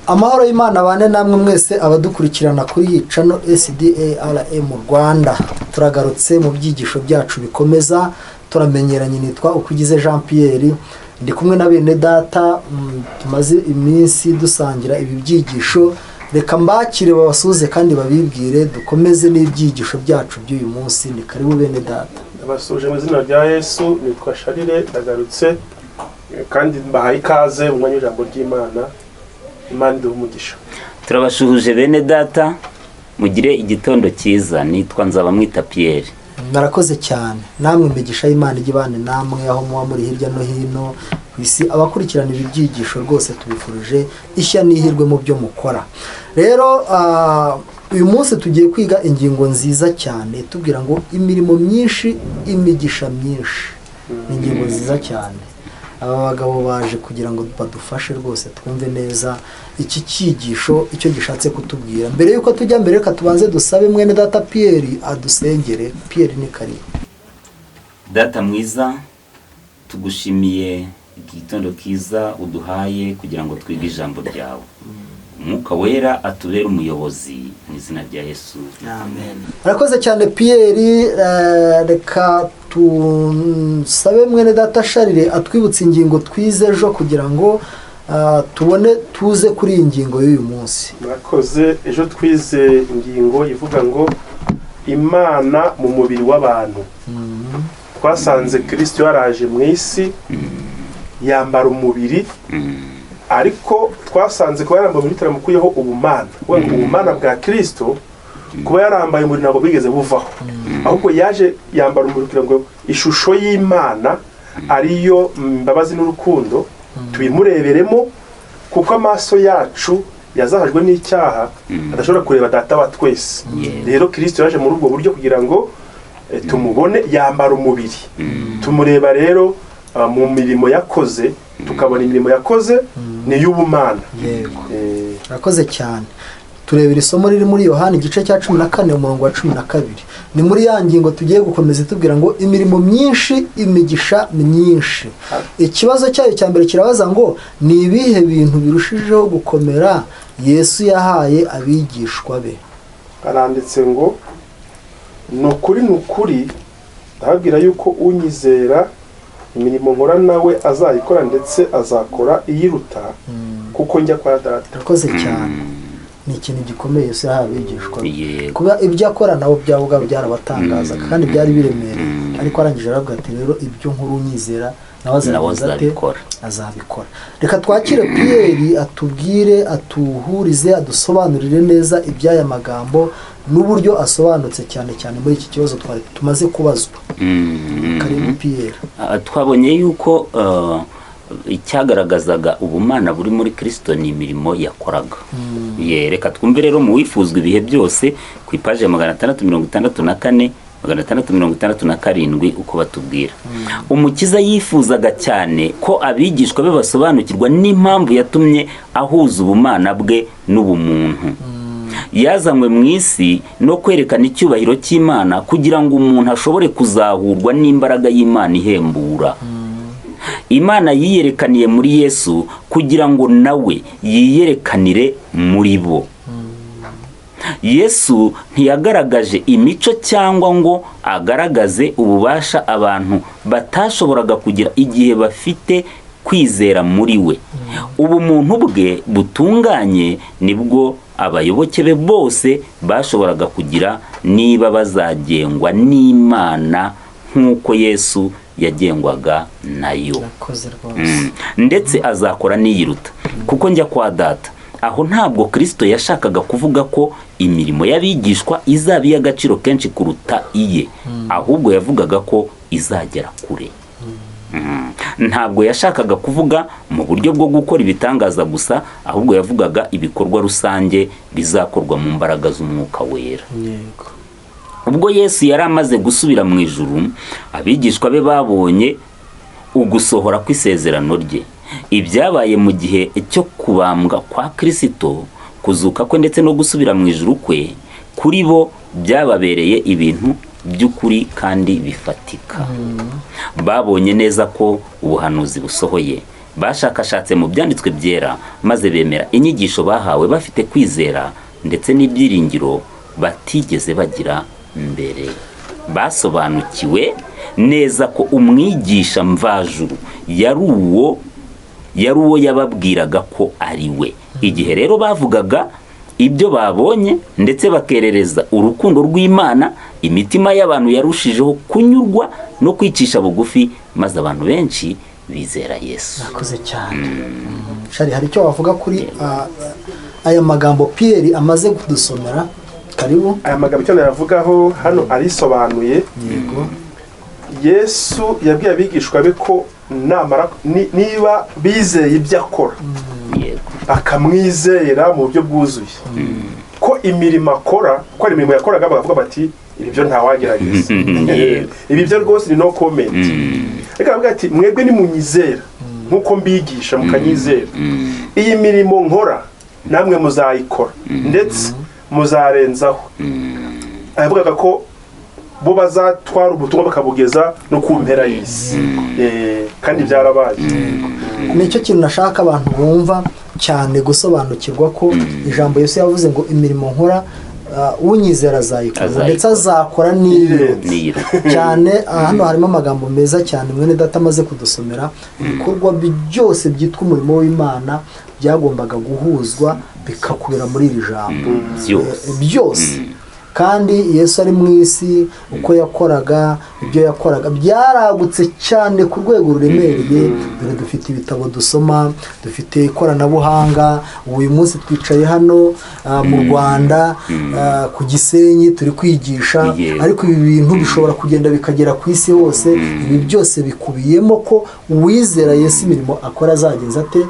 Amahoro y'Imana bane namwe mwese abadukurikirana kuri iyi channel SDARM Rwanda. Turagarutse mu byigisho byacu bikomeza, turamenyeranye. Nitwa Ukugize Jean Pierre, ndi kumwe na bene data, tumaze iminsi dusangira ibi byigisho. Reka mbakire babasuze kandi babibwire, dukomeze n'ibyigisho byacu by'uyu munsi. Ni karibu bene data. Ndabasuje mu izina rya Yesu, nitwa Sharire, ndagarutse kandi mbahaye ikaze mu mwanya w'ijambo ry'Imana. Imana iduhe umugisha. Turabashuhuje bene data, mugire igitondo cyiza. Nitwa Nzabamwita Pierre. Murakoze cyane. Namwe imigisha y'Imana igibane namwe aho muba muri hirya no hino ku isi. Abakurikirana ibi byigisho rwose tubifurije ishya n'ihirwe mu byo mukora. Rero uyu munsi tugiye kwiga ingingo nziza cyane tubwira ngo imirimo myinshi imigisha myinshi. Ni ingingo nziza cyane. Aba bagabo baje kugira ngo badufashe rwose twumve neza iki cyigisho icyo gishatse kutubwira. Mbere yuko tujya mbere, reka tubanze dusabe mwene data Pierre adusengere. Pierre ni karibu. Data mwiza, tugushimiye igitondo kiza uduhaye kugira ngo twige ijambo ryawe. Umwuka wera atubere umuyobozi mu izina rya Yesu. Amen. Murakoze cyane Pierre. Reka tusabe mwene data Sharire atwibutse ingingo twize ejo kugira ngo tubone tuze kuri iyi ngingo y'uyu munsi. Murakoze. Ejo twize ingingo ivuga ngo Imana mu mubiri w'abantu. Twasanze Kristo yaraje mu isi yambara umubiri, ariko twasanze kuba yarambaye umubiri bitaramukuyeho ubumana. Ubumana bwa Kristo kuba yarambaye umubiri ntabwo bwigeze buvaho, ahubwo yaje yambara umubiri kugira ngo ishusho y'Imana ariyo imbabazi n'urukundo tubimureberemo, kuko amaso yacu yazahajwe n'icyaha adashobora kureba data wa twese. Rero Kristo yaje muri ubwo buryo kugira ngo tumubone yambara umubiri. Tumureba rero mu mirimo yakoze, tukabona imirimo yakoze ni y'ubumana. Yego. Murakoze cyane. Turebera isomo riri muri Yohana igice cya 14 umurongo wa 12. Ni muri ya ngingo tugiye gukomeza tubwira ngo imirimo myinshi imigisha myinshi. Ikibazo cyayo cya mbere kirabaza ngo ni ibihe bintu birushijeho gukomera Yesu yahaye abigishwa be? Aranditse ngo nukuri nukuri ndababwira yuko unyizera imirimo nkora nawe azayikora, ndetse azakora iyiruta, kuko njya kwa data. Murakoze cyane. Ni ikintu gikomeye Yesu yahaye abigishwa be. Kuba ibyo akora nabo byabo byarabatangazaga kandi byari biremereye, ariko arangije aravuga ati rero ibyo nkuru unyizera nawe azabikora, azabikora. Reka twakire Pierre atubwire, atuhurize, adusobanurire neza iby'aya magambo n'uburyo asobanutse cyane cyane muri iki kibazo twari tumaze kubazwa. Karibu Pierre. Twabonye yuko icyagaragazaga ubumana buri muri Kristo ni imirimo yakoraga. Reka twumve rero mu wifuzwa ibihe byose ku ipaje ya 664 667 uko batubwira. Umukiza yifuzaga cyane ko abigishwa be basobanukirwa n'impamvu yatumye ahuza ubumana bwe n'ubumuntu. Yazanywe mu isi no kwerekana icyubahiro cy'Imana kugira ngo umuntu ashobore kuzahurwa n'imbaraga y'Imana ihembura. Imana yiyerekaniye muri Yesu kugira ngo nawe yiyerekanire muri bo. Yesu ntiyagaragaje imico cyangwa ngo agaragaze ububasha abantu batashoboraga kugira igihe bafite kwizera muri we. Ubumuntu bwe butunganye nibwo abayoboke be bose bashoboraga kugira niba bazagengwa n'Imana nk'uko Yesu yagengwaga nayo. Ndetse azakora n'iyiruta, kuko njya kwa data. Aho ntabwo Kristo yashakaga kuvuga ko imirimo y'abigishwa izaba iy'agaciro kenshi kuruta iye, ahubwo yavugaga ko izagera kure. Ntabwo yashakaga kuvuga mu buryo bwo gukora ibitangaza gusa, ahubwo yavugaga ibikorwa rusange bizakorwa mu mbaraga z'Umwuka Wera. Ubwo Yesu yari amaze gusubira mu ijuru, abigishwa be babonye ugusohora kw'isezerano rye. Ibyabaye mu gihe cyo kubambwa kwa Kristo, kuzuka kwe ndetse no gusubira mu ijuru kwe, kuri bo byababereye ibintu by'ukuri kandi bifatika. Babonye neza ko ubuhanuzi busohoye. Bashakashatse mu byanditswe byera maze bemera inyigisho bahawe bafite kwizera ndetse n'ibyiringiro batigeze bagira mbere. Basobanukiwe neza ko umwigisha mvajuru yari uwo yababwiraga ko ari we. Igihe rero bavugaga ibyo babonye ndetse bakerereza urukundo rw'Imana, imitima y'abantu yarushijeho kunyurwa no kwicisha bugufi, maze abantu benshi bizera Yesu. Nakoze cyane. Shari, hari icyo wavuga kuri aya magambo Pierre amaze kudusomera? Karibu. Aya magambo icyo nayavugaho hano arisobanuye. Yego. Yesu yabwiye abigishwa be ko namara niba bizeye ibyo akora, akamwizera mu buryo bwuzuye, ko imirimo akora, ko ari imirimo yakoraga, bakavuga bati ibi byo ntawagerageza, ibi byo rwose ni no comment. Reka bavuga ati mwebwe nimunyizera nkuko mbigisha mukanyizera, iyi mirimo nkora namwe muzayikora ndetse muzarenzaho. Avugaga ko bo bazatwara ubutumwa bakabugeza no ku mpera y'isi, kandi byarabaye. Nicyo kintu nashaka abantu bumva cyane gusobanukirwa ko ijambo Yesu yavuze ngo imirimo nkora unyizera azayikora ndetse azakora n'iyo cyane. Hano harimo amagambo meza cyane mwene data amaze kudusomera. Ibikorwa byose byitwa umurimo w'Imana byagombaga guhuzwa bikakubera muri iri jambo byose. Kandi Yesu ari mu isi, uko yakoraga, ibyo yakoraga byaragutse cyane ku rwego ruremereye. Dore dufite ibitabo dusoma, dufite ikoranabuhanga. Uyu munsi twicaye hano mu Rwanda ku Gisenyi turi kwigisha, ariko ibi bintu bishobora kugenda bikagera ku isi hose. Ibi byose bikubiyemo ko uwizera Yesu imirimo akora azagenza ate,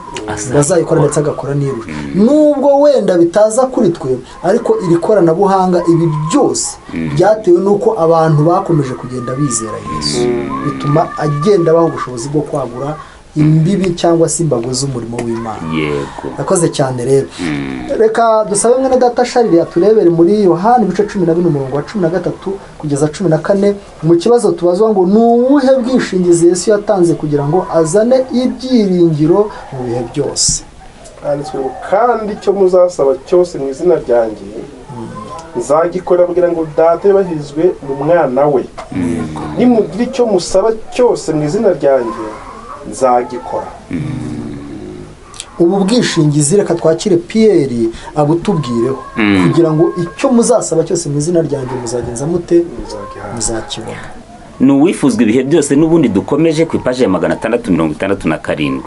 azayikora ndetse agakora n'irusha. Nubwo wenda bitaza kuri twe, ariko iri koranabuhanga, ibi byose byatewe nuko abantu bakomeje kugenda bizera Yesu, bituma agenda abaha ubushobozi bwo kwagura imbibi cyangwa se imbago z'umurimo w'Imana. Yego. Nakoze cyane rero. Reka dusabe mwene data Sharire aturebere muri Yohana ibice 14 umurongo wa 13 kugeza 14, mu kibazo tubazwa ngo ni ubuhe bwishingizi Yesu yatanze kugira ngo azane ibyiringiro mu bihe byose. Handitswe ngo kandi icyo muzasaba cyose mu izina ryanjye nzagikora kugira ngo Data yubahirizwe mu mwana we. Nimugira icyo musaba cyose mu izina ryanjye nzagikora. Ubu bwishingizi reka twakire Pierre abutubwireho, kugira ngo icyo muzasaba cyose mu izina ryanjye muzagenza mute, muzakibona. Ni uwifuzwa ibihe byose. N'ubundi dukomeje ku ipaji ya 667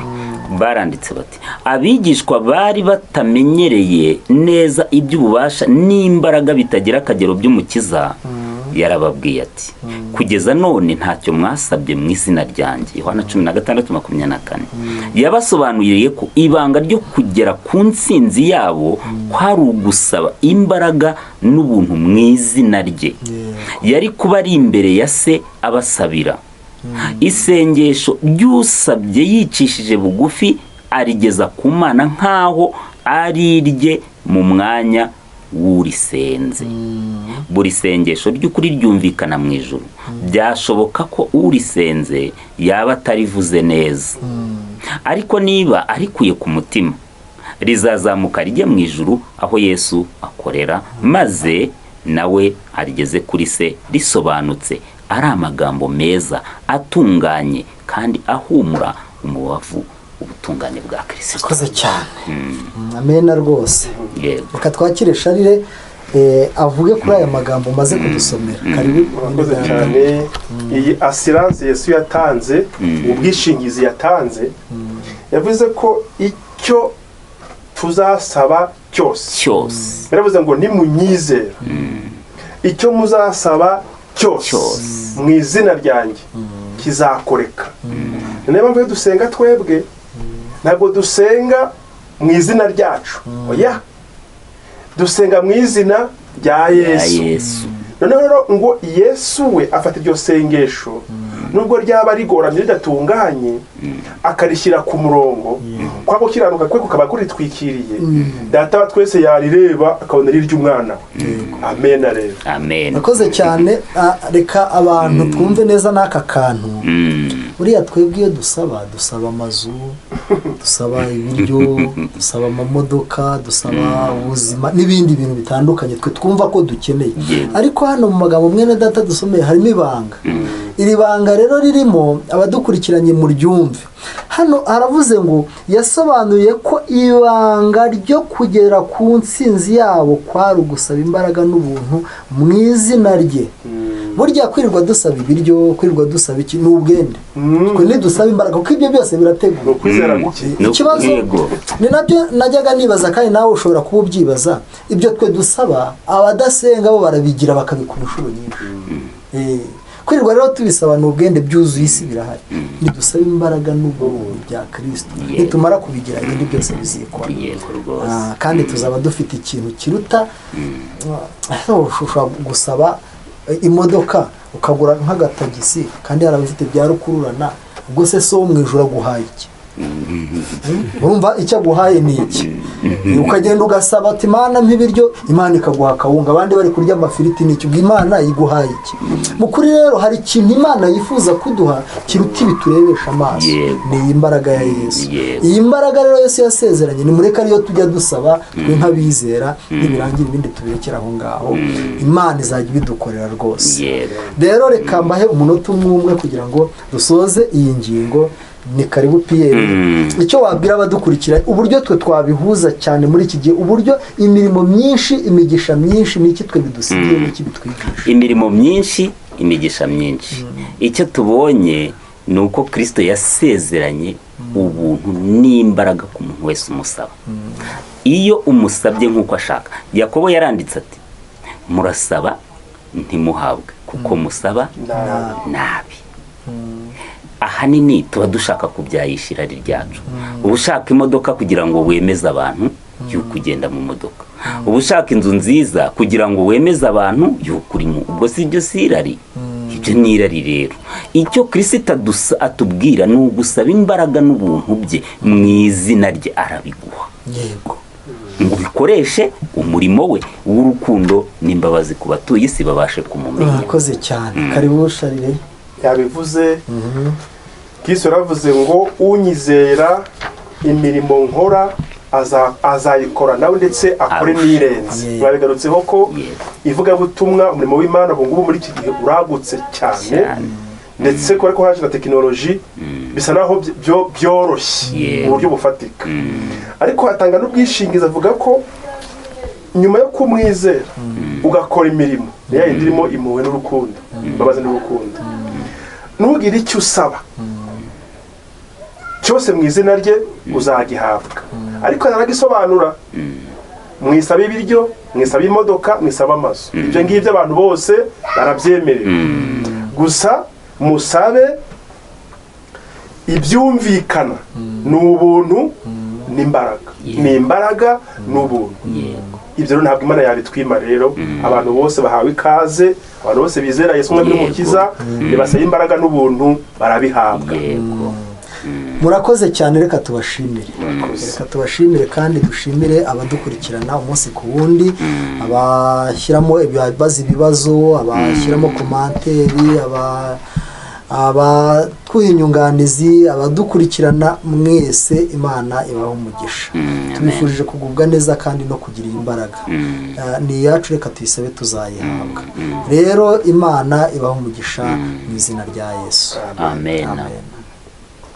baranditse bati abigishwa bari batamenyereye neza iby'ububasha n'imbaraga bitagira akagero by'Umukiza. Yarababwiye ati kugeza none ntacyo mwasabye mu izina ryanjye. Yohana 16:24. Yabasobanuriye ko ibanga ryo kugera ku ntsinzi yabo kwari ugusaba imbaraga n'ubuntu mu izina rye. Yari kuba ari imbere ya se abasabira. Isengesho ry'usabye yicishije bugufi arigeza ku Mana nkaho ari irye mu mwanya w'urisenze. Buri sengesho ry'ukuri ryumvikana mu ijuru. Byashoboka ko urisenze yaba atarivuze neza, ariko niba arikuye ku mutima rizazamuka rijye mu ijuru aho Yesu akorera, maze nawe arigeze kuri se risobanutse, ari amagambo meza atunganye kandi ahumura umubavu ubutungane bwa Kristo. Akoze cyane. Amena rwose. Reka twakire Sharire avuge kuri aya magambo maze kudusomera. Karibu. Urakoze cyane. Iyi assurance Yesu yatanze, ubwishingizi yatanze, yavuze ko icyo tuzasaba cyose, yaravuze ngo nimunyizera, icyo muzasaba cyose mu izina ryanjye kizakoreka. Niyo mpamvu dusenga twebwe ntabwo dusenga mu izina ryacu, oya, dusenga mu izina rya Yesu. Noneho rero ngo Yesu we afata iryo sengesho nubwo ryaba rigoramye ridatunganye, akarishyira ku murongo, kwa gukiranuka kwe kukaba kuritwikiriye, Data wa twese yarireba akabona ari iry'umwana we. Amen. Rero amen. Akoze cyane. Reka abantu twumve neza n'aka kantu. Buriya twebwe iyo dusaba amazu, dusaba ibiryo, dusaba amamodoka, dusaba ubuzima n'ibindi bintu bitandukanye twe twumva ko dukeneye. Ariko hano mu magambo mwene data dusomeye harimo ibanga. Iri banga rero ririmo abadukurikiranye mu ryumve. Hano aravuze ngo yasobanuye ko ibanga ryo kugera ku ntsinzi yabo kwari ugusaba imbaraga n'ubuntu mu izina rye. Burya kwirirwa dusaba ibiryo, kwirirwa dusaba iki ni ubwende. Twe nidusaba imbaraga kuko ibyo byose birategurwa. Ikibazo ni nabyo najyaga nibaza kandi nawe ushobora kuba ubyibaza. Ibyo twe dusaba abadasenga bo barabigira bakabikora inshuro nyinshi. Kwirirwa rero tubisaba ni ubwende, byuzuye isi birahari. Nidusaba imbaraga n'ubuntu bya Kristo, nitumara kubigira ibindi byose bizikora. Kandi tuzaba dufite ikintu kiruta. Ushobora gusaba imodoka ukagura nk'agatagisi kandi yarabifite bya rukururana, ubwo se so mu ijuru aguhaye iki? Urumva icyo aguhaye ni iki? Ukagenda ugasaba ati Imana mpa ibiryo, Imana ikaguha akawunga, abandi bari kurya amafiriti n'iki, ubwo Imana iguhaye iki? Mu kuri rero hari ikintu Imana yifuza kuduha kiruta ibiturebesha amaso, ni iyi mbaraga ya Yesu. Iyi mbaraga rero Yesu yasezeranye, nimureke ariyo tujya dusaba twe nk'abizera, nibirangira ibindi tubirekera aho ngaho, Imana izajya ibidukorera rwose. Rero reka mbahe umunota umwe kugira ngo dusoze iyi ngingo. Ni karibu Pierre. Icyo wabwira abadukurikira uburyo twe twabihuza cyane muri iki gihe, uburyo imirimo myinshi, imigisha myinshi, n'iki twe bidusigiye, n'iki bitwigisha? Imirimo myinshi, imigisha myinshi. Icyo tubonye ni uko Kristo yasezeranye ubuntu n'imbaraga ku muntu wese umusaba. Iyo umusabye nk'uko ashaka. Yakobo yaranditse ati murasaba ntimuhabwe kuko musaba nabi. Ahanini tuba dushaka kubyayisha irari ryacu. Uba ushaka imodoka kugira ngo wemeze abantu yuko ugenda mu modoka, uba ushaka inzu nziza kugira ngo wemeze abantu yuko urimo. Ubwo si ibyo si irari, ibyo ni irari. Rero icyo Kristo atubwira ni ugusaba imbaraga n'ubuntu bye mu izina rye, arabiguha. Yego, ngo ubikoreshe umurimo we w'urukundo n'imbabazi ku batuye isi babashe kumumenya. Murakoze cyane. Karibu Charles. Yabivuze. Kristo yaravuze ngo unyizera imirimo nkora azayikora nawe ndetse akore n'irenze. Babigarutseho ko ivugabutumwa umurimo w'Imana ubu ngubu muri iki gihe uragutse cyane, ndetse ko ariko haje na tekinoloji bisa naho byoroshye mu buryo bufatika. Ariko hatanga n'ubwishingizi, avuga ko nyuma yo kumwizera ugakora imirimo ya yindi irimo impuhwe n'urukundo, imbabazi n'urukundo, ntugire icyo usaba cyose mu izina rye uzagihabwa. Ariko naragisobanura, mwisaba ibiryo, mwisaba imodoka, mwisaba amazu, ibyo ngibyo abantu bose barabyemerewe. Gusa musabe ibyumvikana, ni ubuntu n'imbaraga, ni imbaraga n'ubuntu. Ibyo rero ntabwo Imana yabitwima. Rero abantu bose bahawe ikaze, abantu bose bizera Yesu umwami n'umukiza, nibasaba imbaraga n'ubuntu barabihabwa. Murakoze cyane, reka tubashimire. Reka tubashimire kandi dushimire abadukurikirana umunsi ku wundi, abashyiramo ibibazo, ibibazo, abashyiramo komanteri, abatwuha inyunganizi, abadukurikirana mwese, Imana ibahe umugisha. Tubifurije kugubwa neza kandi no kugira imbaraga. Ni iyacu, reka tuyisabe tuzayihabwa. Rero Imana ibahe umugisha mu izina rya Yesu. Amen. Amen.